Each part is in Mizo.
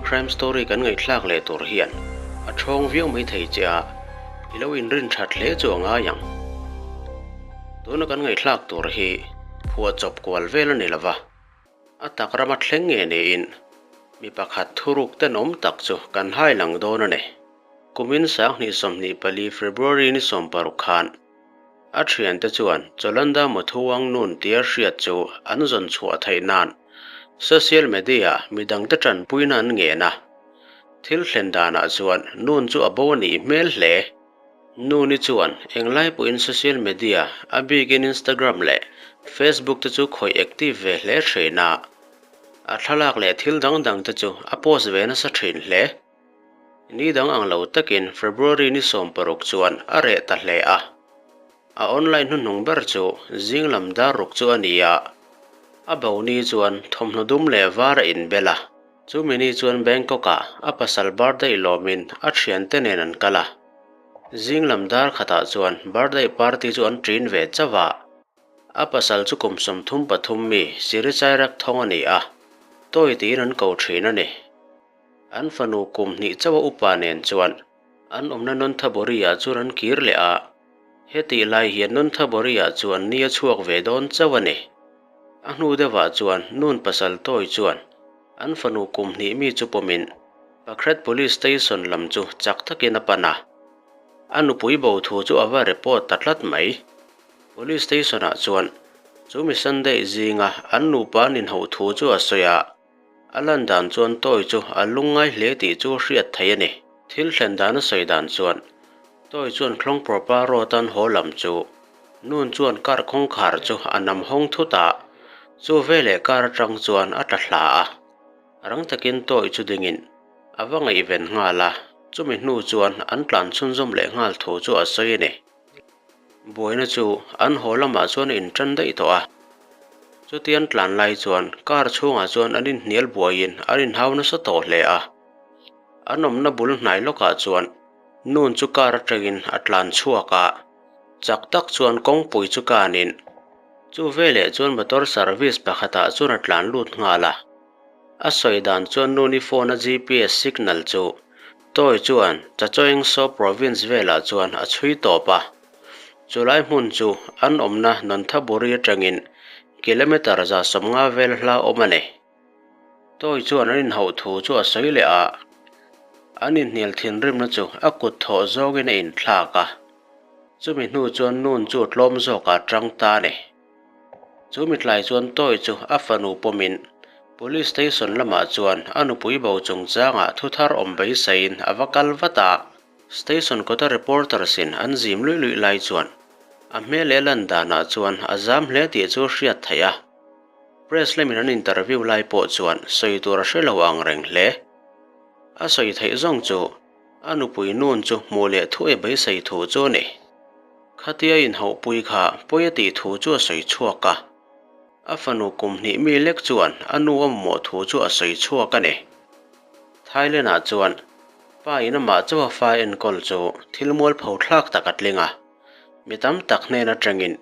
crime story kan ngaihthlak leh tur hian a thawng viau mai thei che a, i lo inrin that hle chu a ngai ang. Tuna kan ngaihthlak tur hi phuahchawp kual vel a ni lova, a tak rama thleng nge niin mi pakhat thuruk tenawm tak chu kan hai lang dawn a ni. Kumin sanghnih 24 February ni 60 khan a thiante chuan Cholanda Muthuang nun tia hriat chu an zawn chhuah theih nan social media midang te tanpuina an ngen a. Thil thlen danah chuan nun chu a bo a nih hmel hle. Nuni chuan englai pawhin social media a bikin Instagram leh Facebook te chu khawih active ve hle thin a. A thlalak leh thil dang dang te chu a post ve nasa thin hle. Ni dang ang lo takin February ni 60 chuan a reh ta hle a. A online hnuhnung ber chu zinglam dar ruk chu a ni a. A bo ni chuan thawmhnaw dum leh var a inbel a. Chu mi ni chuan Bangkok ah a pasal birthday lawmin a thiante nen an kal a. Zinglam dar khatah chuan birthday party chu an ṭin ve chauh a. A pasal chu kum 33 mi Sirichairak thawng a ni a. Tawi tiin an ko ṭhin a ni. An fanu kum hnih chauh a upa nen chuan an awmna Nonthaburi ah chuan an kir leh a. Heti lai hian Nonthaburi ah chuan ni a chhuak ve dawn chauh a ni. A hnu deuhah chuan nun pasal tawi chuan an fanu kum hnih mi chu pawmin Pakret Police Station lam chu chak takin a pan a. A nupui bo thu chu a va report ta tlat mai. Police Station ah chuan chu mi Sunday zinga an nupa nin ho thu chu a sawi a. A lan dan chuan tawi chu a lungngai hle tih chu hriat thei a ni. Thil thlen dan a sawi dan chuan tawi chuan Khlong Propa road an haw lam chu nun chuan kar kawngkhar chu a nam hawng thut a. Chu veleh kar atang chuan a tla hla a. Rang takin tawi chu dingin a va ngaihven nghal a. Chumi hnu chuan an tlan chhunzawm leh nghal thu chu a sawi a ni. Buaina chu an haw lamah chuan a intan daih tawh a. Chutian tlan lai chuan car chhungah chuan an inhnial buaiin an inhau nasa tawh hle a. An awmna bul hnai lawkah chuan nun chu car atangin a tlan chhuak a. Chak tak chuan kawngpui chu kanin chu veleh chuan motor service pakhatah chuan a tlan lut nghal a. A sawi dan chuan nuni phone a GPS signal chu tawi chuan Chachoengso province velah chuan a chhui tawp a. Chulai hmun chu an awmna Nonthaburi atangin kilometer 150 vel hla awm a ni. Tawi chuan an inhauh thu chu a sawi leh a. An inhnial thinrimna chu a kut thawh zawngin a inthlak a. Chumi hnu chuan nun chu tlawm zawkah tang ta a ni. Chu mi tlai chuan tawi chu a fanu pawmin police station lamah chuan a nupui bo chungchangah thu thar awm beisaiin a va kal vat a. Station kawta reporters in an zim luih luih lai chuan a hmel leh lan danah chuan a zam hle tih chu hriat theih a. Press lamin an interview lai pawh chuan sawi tur a hre lo ang reng hle. A sawi theih zawng chu a nupui nun chu hmuh leh thu e beisei thu chu a ni. Khatia inhauhpui kha pawi a tih thu chu a sawi chhuak a. A fanu kum hnih mi lek chuan a nu a mamawh thu chu a sawi chhuak a ni. Thailand ah chuan pa in amah chauh a fa enkawl chu thil mualpho thlak tak a tling a. Mi tam tak hnen atangin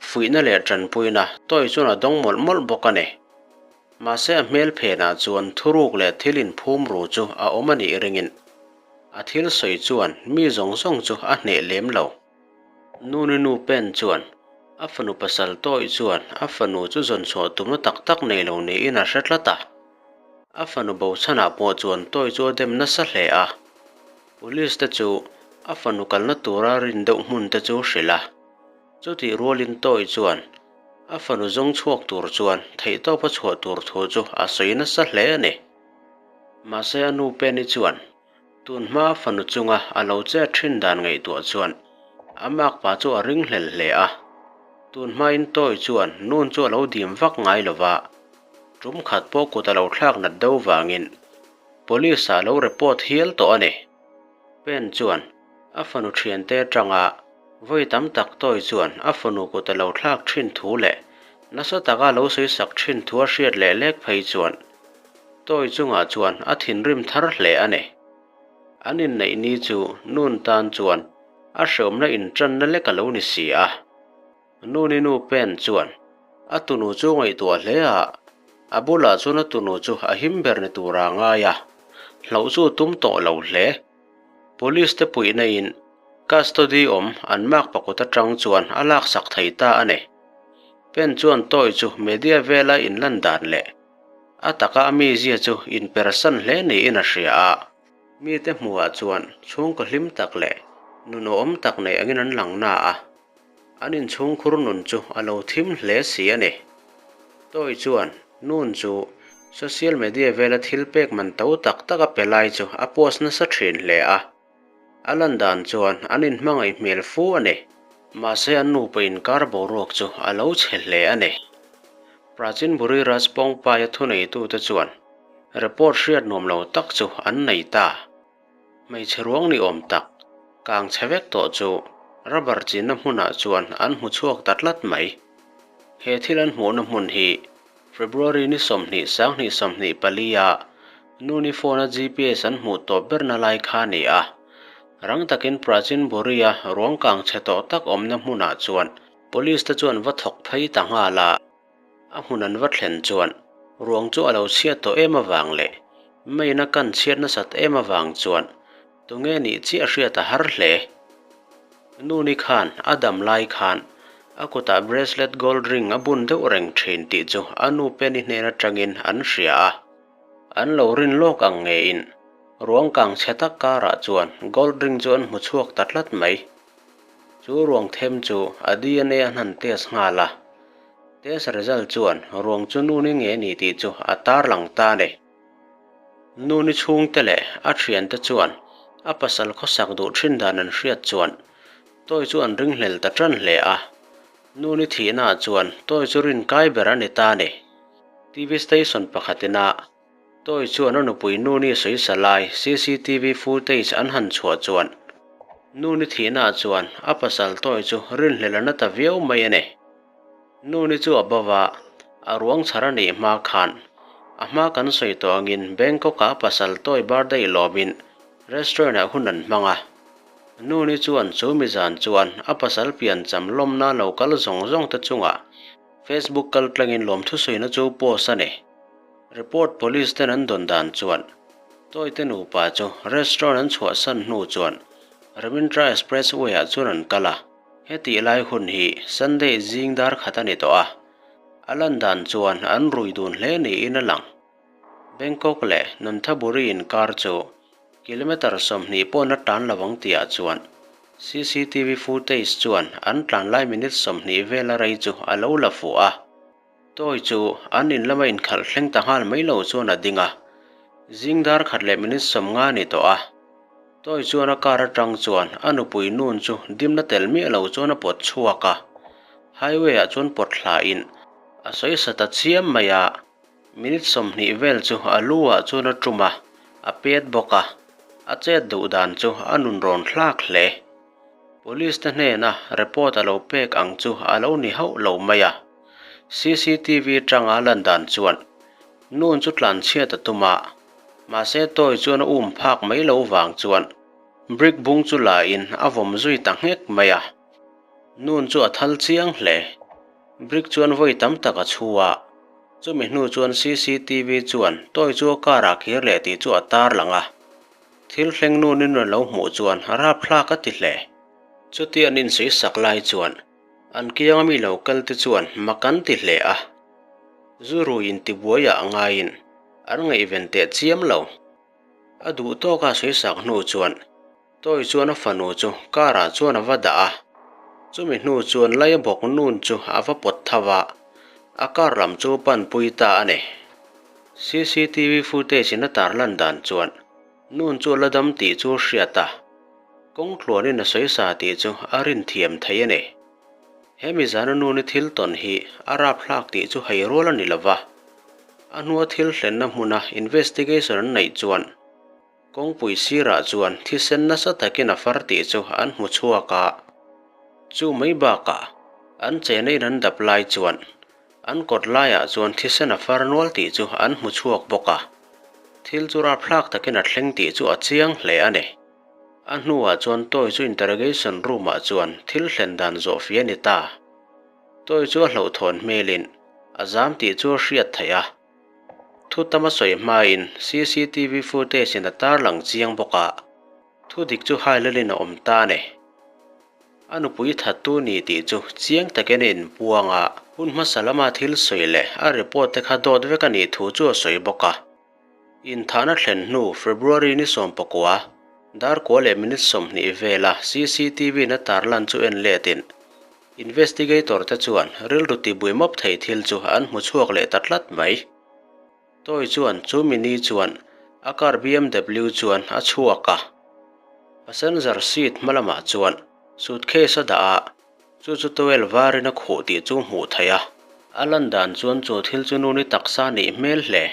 fuihna leh tanpuina tawi chuan a dawng mawlh mawlh bawk a ni. Mahse a hmel phenah chuan thuruk leh thil inphum ru chu a awm a nih ringin a thil sawi chuan mi zawng zawng chu a hneh lem lo. Nuni nu pen chuan a fanu pasal tawi chuan a fanu chu zawn chhuah tumna tak tak nei lo niin a hre tlat a. A fanu bo chhanah pawh chuan tawi chu a dem nasa hle a. Police te chu a fanu kalna tura rin deuh hmun te chu hrilh a. Chutih rualin tawi chuan a fanu zawng chhuak tur chuan theihtawp a chhuah tur thu chu a sawi nasa hle a ni. Mahse a nu Penny chuan tun hma a fanu chunga a lo che thin dan ngaihtuah chuan a mak pa chu a ring hlel hle a. Tun hmain tawi chuan nun chu a lo dim vak ngai lova. Tum khat pawh kut a lo thlak nat deuh vangin police ah lo report hial tawh a ni. Pen chuan a fanu thiante atanga vawi tam tak tawi chuan a fanu kut a lo thlak thin thu leh nasa taka lo sawi sak thin thu a hriat leh lek phei chuan tawi chungah chuan a thinrim thar hle a ni. An inneih ni chu nun tan chuan a hreawmna intanna lek a lo ni si a. Nuni nu pen chuan a tunu chu ngaihtuah hle a, a bulah chuan a tunu chu a him ber ni tura ngai a. hlauh chu tum tawh lo hle. Police te puihna in custody awm an makpa kut atang chuan a laksak thei ta a ni. Pen chuan Toy chu media vela inlan dan leh a taka a mizia chu inpersan hle niin a hria a. Mite hmuhah chuan chhungkaw hlim tak leh nun awhawm tak nei angin an lang na a, an inchhungkhur nun chu a lo thim hle si a ni. Toy chuan nun chu social media vela thil pek man to tak tak a pe lai chu a post nasa thin hle a, a lan dan chuan an inhmangaih hmel fu a ni. Mahse an nupa inkar boruak chu a lo chhe hle a ni. Prachin Buri Rajpongpaia thuneitute chuan Report hriat nuam lo tak chu an nei ta. Hmeichhe ruang ni awm tak, kang chhe vek tawh chu rubber chinna hmunah chuan an hmu chhuak ta tlat mai. He thil an hmuhna hmun hi February ni 20 sanghnih 24 a Nuni phone a GPS an hmuh tawp berna lai kha a ni a. Rang takin Prachin Buri-a ruang kang chhe tawh tak awmna hmunah chuan Police te chuan va thawk phei ta nghal a. A hmun an va thlen chuan ruang chu a lo chhiat tawh em avang leh main a kan chhiat nasat em avang chuan tunge nih chiah hriat a har hle. Nuni khan a dam lai khan a kutah bracelet gold ring a bun deuh reng thin tih chu a nu Penny hnen atangin an hria a. An lo rin lawk ang ngeiin ruang kang chhe tak karah chuan gold ring chu an hmu chhuak ta tlat mai. Chu ruang them chu a DNA an han test nghal a, test result chuan ruang chu Nuni nge ni tih chu a tarlang ta a ni. Nuni chhungte leh a thiante chuan a pasal khawsak duh thin dan an hriat chuan Toy chu an ringhlel ta tan hle a, Nuni thihnaah chuan Toy chu rinkai ber a ni ta a ni. TV station pakhatin a Toy chuan a nupui Nuni sawisa lai cctv footage an han chhuah chuan Nuni thihnaah chuan a pasal Toy chu rinhlelh a na ta viau mai a ni. Nuni chu a bava a ruang chhar a nih hma khan a hma kan sawi tawh angin Bangkok-ah a pasal Toy birthday lawmin restaurant ah hun an hmang a. Nuni chuan chu mizan chuan a pasal piancham lawmna lo kal zawng zawng te chungah Facebook kaltlangin lawmthusawina chu post a ni. Report Police ten an dawn dan chuan Toy te nupa chu restaurant an chhuahsan hnu chuan Ravindra Expressway ah chuan an kal a, hetih lai hun hi Sunday zing dar khat a ni tawh a, a lan dan chuan an rui dun hle niin a lang. Bangkok leh Nonthaburi inkar chu kilometre 20 pawhna tan lo ang tihah chuan cctv footage chuan an tlan lai minute 20 vela rei chu a lo la fuh a. Toy chu an in lama inkhalh thleng ta nghal mai lo chuan a ding a, zing dar khat leh minute 50 a ni tawh a. Toy chuan a car atang chuan a nupui nun chu dimna tel miah lo chuan a pawt chhuak a, highway ah chuan pawt hla in a sawi sa ta chiam mai a, minute 20 vel chu a lu ah chuan a tum a, a pet bawk a, a chet duh dan chu a nun rawn thlak hle. Police te hnena report a lo pek ang chu a lo ni hauh lo mai a. Cctv tanga lan dan chuan Nun chu tlanchhiat a tum a, mahse Toy chuan a um phak mai lo vang chuan brick bung chu la in a vawm zui ta nghek mai a. Nun chu a thal chiang hle. Brick chuan vawi tam tak a chhu a, chumi hnu chuan cctv chuan Toy chu a car ah kir leh tih chu a tarlang a. Thil thleng nunin rawn lo hmuh chuan rapthlak a ti hle. Chuti an insawi sak lai chuan an kianga mi lo kal te chuan mak an ti hle a. Zu rui intibuaiah ngaiin an ngaihven teh chiam lo. A duh tawka sawi sak hnu chuan Toy chuan a fanu chu car ah chuan a va dah a. Chumi hnu chuan lai a bawk nun chu a va pawt tho a, a car lam chu panpui ta a ni. Cctv footage in a tarlan dan chuan Nun chu a la dam tih chu a hriat a, kawng tluanin a sawi sa tih chu a rin thiam thei a ni. He mizana Nuni thil tawn hi a rapthlak tih chu hei rual a ni lova, a hnua thil hlenna hmuna investigation an neih chuan kawngpui sirah chuan thisen nasa takin a far tih chu an hmu chhuak a, chu mai bakah an chena in an dap lai chuan An kawt laiah chuan thisen a far nual tih chu an hmu chhuak bawk a, thil chu rapthlak takin a thleng tih chu a chiang hle a ni. A hnuah chuan Toy chu interrogation room ah chuan thil thlen dan zawh fih a ni ta. Toy chu a hlauhthawn hmelin a zam tih chu a hriat theih a. Thu tam a sawi hmain cctv footage in a tarlang chiang bawk a, thu dik chu hailalin a awm ta a ni. A nupui thattu ni tih chu chiang takin a inpuang a, hun hmasa lama thil sawi leh a report te kha dawt vek a nih thu chu a sawi bawk a. Inthahna thlen hnu February ni 19, darkua leh minute 20 vela cctv in a tarlan chu en letin investigator te chuan rilru tibui mawp thei thil chu an hmu chhuak leh ta tlat mai. Toy chuan chumi ni chuan a car BMW chuan a chhuak a, passenger seat hma lamah chuan suitcase a dah a, chu chu towel varin a khuh tih chu hmuh theih a. A lan dan chuan chu thil chu nu ni taksa nih hmel hle.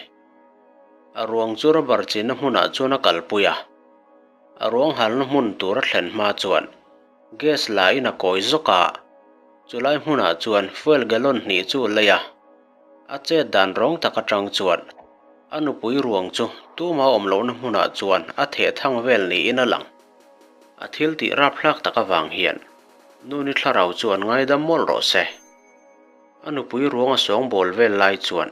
A ruang chu rubber chinna hmunah chuan a kalpui a, a ruang halna hmun tur a thlen hma chuan gas la in a kawi zawk a, chulai hmunah chuan fuel gallon hnih chu a lei a. A chet dan rawng tak atang chuan a nupui ruang chu tuma awm lohna hmunah chuan a theh thang vel niin a lang. A thil tih rapthlak tak avang hian nu ni thlarau chu an ngaidam mawlh rawh se. A nupui ruang a sawngbawl vel lai chuan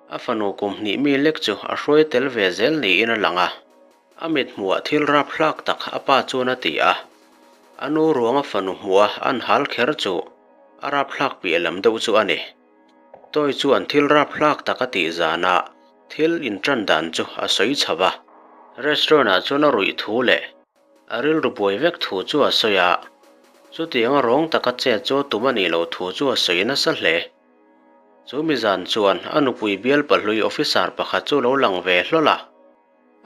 a fanu kum hnih mi lek chu a hruai tel ve zel niin a lang a. A mit hmuhah thil rapthlak tak a pa chuan a ti a. A nu ruang a fanu hmuha an hal kher chu a rapthlak piah lam deuh chu a ni. Toy chuan thil rapthlak tak a tih zanah thil intan dan chu a sawi chho a. Restaurant ah chuan a ruih thu leh a rilru buai vek thu chu a sawi a. Chutianga rawng taka chet chu a tum a nih loh thu chu a sawi nasa hle. Chu mi zan chuan a nupui bial pahlui officer pakhat chu lo lang ve hlawl a.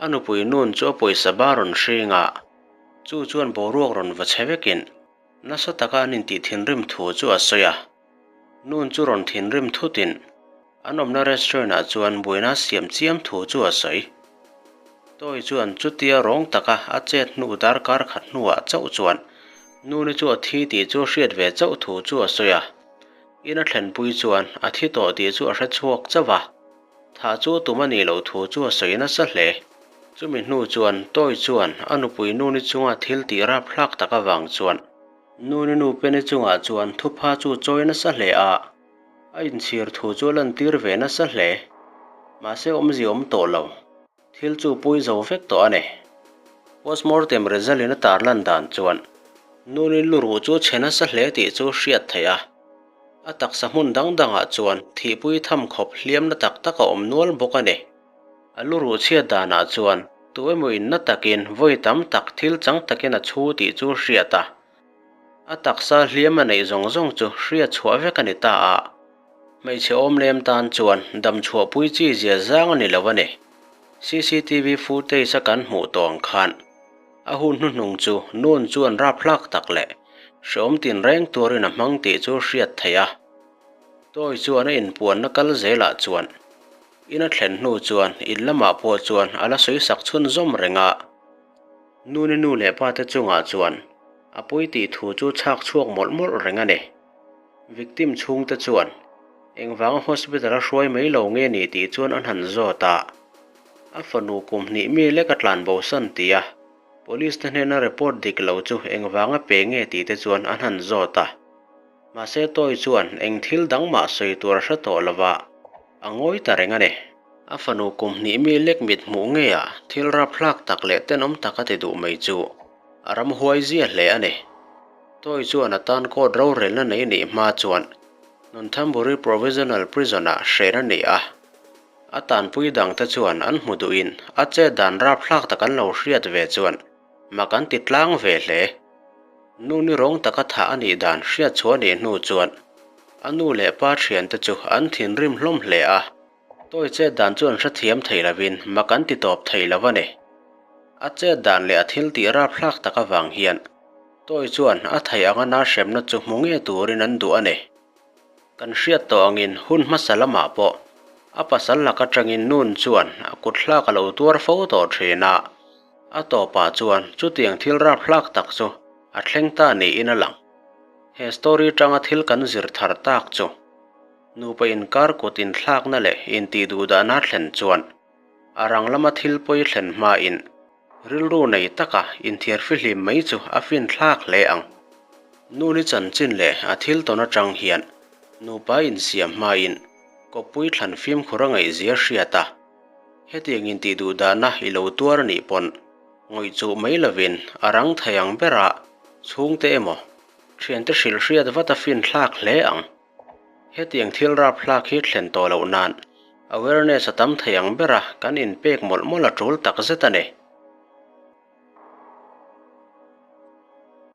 A nupui nun chu a pawisa ba rawn hring a, chu chuan boruak rawn va che vekin nasa taka an intih thinrim thu chu a sawi a. Nun chu rawn thinrim thutin an awmna restaurant ah chuan buaina siam chiam thu chu a sawi. Toy chuan chutia rawng taka a chet hnu darkar khat hnuah chauh chuan Nuni chu a thi tih chu a hriat ve chauh thu chu a sawi a. In a thlenpui chuan a thi tawh tih chu a hre chhuak chauh a. Thah chu tum a nih loh thu chu a sawi nasa hle. Chumi hnu chuan Toy chuan a nupui Nuni chunga thil tih rapthlak tak avang chuan Nuni nu Penny chungah chuan thupha chu chawi nasa hle a, a inchhir thu chu a lantir ve nasa hle. Mahse awmzia awm tawh lo. Thil chu pui zo vek tawh a ni. Postmortem result in a tarlan dan chuan Nuni lu ruh chu chhe nasa hle tih chu hriat theih a. A taksa hmun dang dangah chuan thihpui tham khawp hliamna tak tak a awm nual bawk a ni. A lu ruh chhiat danah chuan tu emaw inna takin vawi tam tak thil chang takin a chhu tih chu hriat a. A taksa hliam a neih zawng zawng chu hriat chhuah vek a ni ta a. Hmeichhe awm lem tan chuan dam chhuahpui chi zia zang a ni lo a ni. Cctv footage a kan hmuh tawh ang khan a hun hnuhnung chu nun chuan rapthlak tak leh hreawm tinreng tuarin a hmang tih chu hriat theih a. Toy chuan a inpuanna kal zelah chuan in a thlen hnu chuan in lamah pawh chuan a la sawisak chhunzawm reng a. Nuni nu leh pa te chungah chuan a pawi tih thu chu chhak chhuak mawlh mawlh reng a ni. Victim chhungte chuan engvanga hospital a hruai mai lo nge ni tih chuan an han zawt a. A fanu kum hnih mi lek a tlan bosan ti a, police te hnena report dik lo chu engvanga pe nge tih te chuan an han zawt a. Mahse Toy chuan eng thil dang mah sawi tur a hre tawh lo va, a ngawi ta reng a ni. A fanu kum hnih mi lek mit hmuh nge a thil rapthlak tak leh tenawm tak a ti duh mai chu a ramhuai zia hle a ni. Toy chuan a tan court rorelna nei nih hma chuan Nonthaburi Provisional Prison ah hren a ni a. A tanpui dangte chuan an hmu duhin a chet dan rapthlak tak an lo hriat ve chuan mak an ti tlang ve hle. Nu ni rawng taka thah a nih dan hriat chhuah a nih hnu chuan a nu leh pa thiante chu an thinrim hlawm hle a. Toy chet dan chu an hrethiam thei lovin mak an ti tawp thei lo a ni. A chet dan leh a thil tih rapthlak tak avang hian Toy chuan a theih anga na hremna chu hmu nge turin an duh a ni. Kan hriat tawh angin hun hmasa lamah pawh a pasal lak atangin nun chuan a kut hlak a lo tuar fo tawh thin a, a tawpah chuan chutiang thil rapthlak tak chu a thleng ta niin a lang. He story tanga thil kan zir thar tak chu nupa inkar kut inthlakna leh intihduhdahna thlen chuan a rang lama thil pawi thlen hmain Rilru nei taka inthiarfihlim mai chu a finthlak hle ang. Nuni chanchin leh a thil tawn atang hian nupa insiam hmain kawppui thlan fimkhur a ngaihzia hriat a. Hetiang intih duh dahna i lo tuar a nih pawn ngawih chuh mai lovin a rang thei ang berah chhungte emaw thiante hrilh hriat vat a fin thlak hle ang. Hetiang thil rap hlak hi thlen tawh loh nan awareness a tam thei ang bera kan inpek mawlh mawlh a tul tak zet a ni.